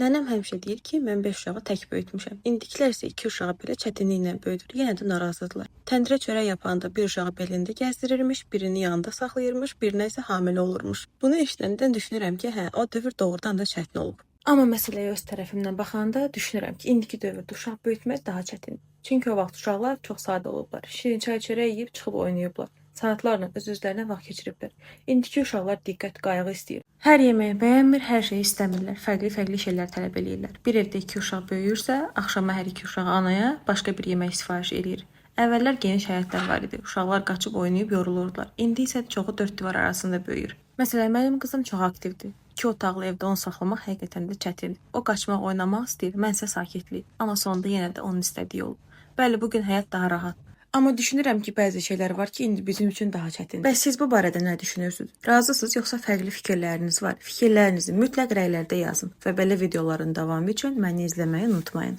Nənəm həmişə deyir ki, mən 5 uşağı tək böyütmüşəm. İndikilər isə 2 uşağı belə çətinliklə böyüdür. Yenə də narazıdırlar. Təndirə çörək yapanda bir uşağı belində gəzdirirmiş, birini yanında saxlayırmış, birinə isə hamilə olurmuş. Bunu eşidəndən düşünürəm ki, hə, o dövr doğrudan da çətin olub. Amma məsələyə öz tərəfimdən baxanda düşünürəm ki, indiki dövrdə uşaq böyütmək daha çətindir. Çünki o vaxt uşaqlar çox sadə olublar. Şirin çay çörək yeyib çıxıb oynayıblar. Saatlarla öz-özlərinə vaxt keçiriblər. İndiki uşaqlar diqqət, qayğı istəyir. Hər yeməyi bəyənmir, hər şeyi istəmirlər. Fərqli-fərqli şeylər tələb eləyirlər. Bir evdə iki uşaq böyüyürsə, axşama hər iki uşaq anaya başqa bir yemək sifariş eləyir. Əvvəllər geniş həyətlər var idi. Uşaqlar qaçıb oynayıb yorulurdular. İndi isə çoxu dörd divar arasında böyüyür. Məsələn, mənim qızım çox aktivdir. İki otaqlı evdə onu saxlamaq həqiqətən də çətindir. O qaçmaq, oynamaq istəyir, mən isə sakitlik. Amma sonunda yenə də onun istədiyi olur. Bəli, bu gün həyat daha rahat. Amma düşünürəm ki, bəzi şeylər var ki, indi bizim üçün daha çətindir. Bəs siz bu barədə nə düşünürsünüz? Razısınız yoxsa fərqli fikirləriniz var? Fikirlərinizi mütləq rəylərdə yazın və belə videoların davamı üçün məni izləməyi unutmayın.